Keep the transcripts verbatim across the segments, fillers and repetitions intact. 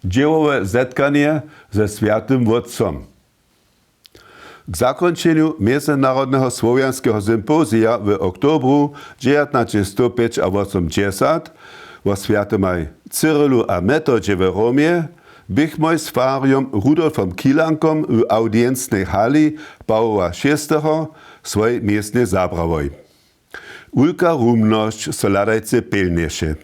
Dźěłowe zetkanje ze swjatym wótcom. K zakónčenju mjezynarodneho słowjanskeho sympozija w oktobru dźewjatnaćestowpjećawosomdźesat wo swjatymaj Cyrilu a Metodźe w Romje běchmoj z farjom Rudolfom Kilankom w awdiencnej hali Pawoła šesteho swojej městnje zabrałoj. Wulka rumnosć so hladajce pjelnješe.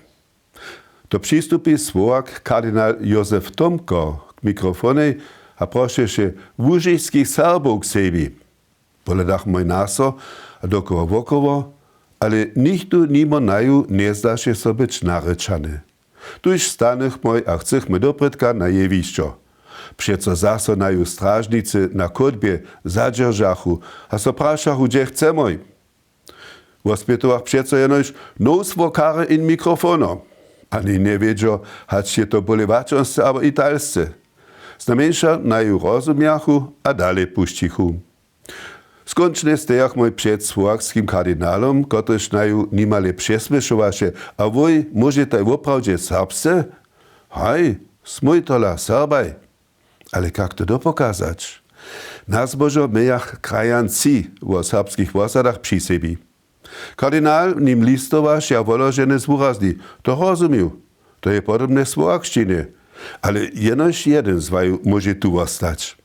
To přistupi Słowak kardinal Józef Tomko k mikrofonej a prošeše łužiskich Serbow k sebi. Pohledachmoj na so a dokoła wokoło, ale nichtó nimo naju njezdaše so być narěčany. Tuž stanychmoj a chcychmoj doprědka na jewišćo. Přeco zaso naju stražnicy na chódbje zadźeržachu a so prašachu, hdźe chcemoj. Wospytowach přeco jenož nowsłokarje in mikrofono. Ani njewědźo, hač je to bóle łaćonsce abo italsce. Znajmjeńša naju rozumjachu a dale pušćichu. Skónčnje stejachmoj před słowakskim kardinalom, kotryž naju nimale přesměšowaše: „A wój móžetaj woprawdźe serbsce?“ „Haj, smój tola, Serbaj.“ Ale kak to dopokazać? Na zbožo mějach krajan tři wo serbskich wosadach při sebi. Kardinal nim listowaše a woložene zwurazni: „To rozumił. To je podobne słowakšćinje. Ale jenož jedyn z waju móže tu wostać.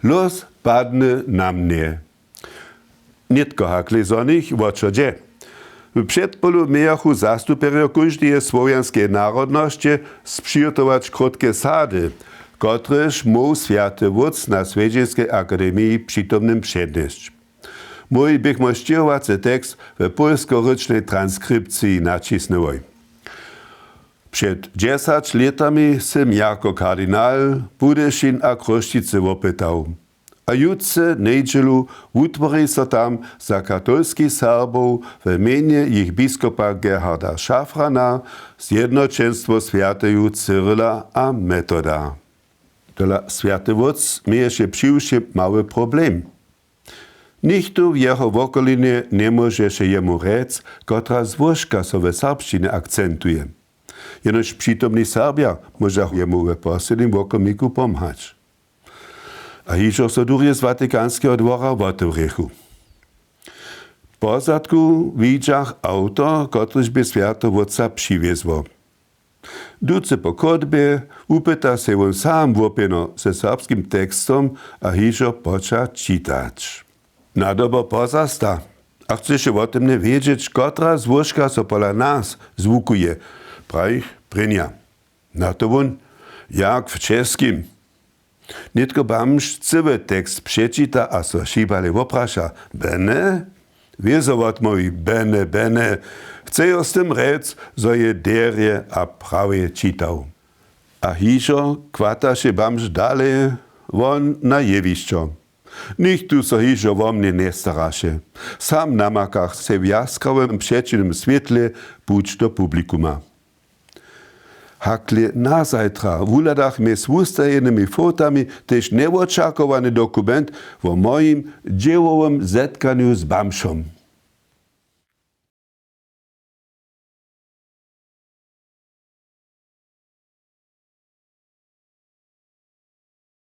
Lós padny na mnje.“ Nětko hakle zo nich, wo čo dźe. W předpolu mějachu zastupjerjo kóždeje słowjanskeje narodnosće spřihotować krótke sady, kotrež móhł swjaty wótc na Swjedźenskej akademiji přitomnym přednjesć. Mój běchmoj sćěhowacy tekst w pólskorěčnej transkripciji naćisnyłoj. Před dźesać lětami sym jako kardinal Budyšin a Chrósćicy wopytał: „A jutře njedźelu wutwori so tam za katolskich Serbow w mjenje jich biskopa Gerharda Šafrana zjednoćenstwo swjateju Cyrila a Metoda?“ Tola swjaty wótc měješe přiwšěm mały problem. Nichtó w jeho wokolinje njemóžeše jemu rjec, kotra złožka so w serbšćinje akcentuje. Jenož přitomni Serbja móža jemu w poslednim wokomiku pomhać. A hižo so durje z Watikanskeho dwora wotewrěchu. W pozadku widźach awto, kotryž bě swjateho wótca přiwjezło. Ducy po chódbje wupyta sej wón sam łopjeno ze serbskim tekstom a hižo poča čitać. Na dobo pozasta a chcyše wotymnje wědźeć, kotra złožka so pola nas zwukuje, prajich prěnja. Na to wón: „Jak w Českim?“ Nětko bamž cyły tekst přečita a so hibale wopraša: „Bene?“ Wězo wotmołwi: „Bene, bene.“ Chcejo z tym rjec, zo je derje a prawje čitał. A hižo chwataše bamž dale won na jewišćo. Nichtó so hižo wo mnje njestaraše. Sam namakach sej w jaskrawym přećiwnym swětle puć do publikuma. Hakle nazajtra wuhladach mjez wustajenymi fotami tež njewočakowany dokument wo mojim dźěłowym zetkanju z bamžom.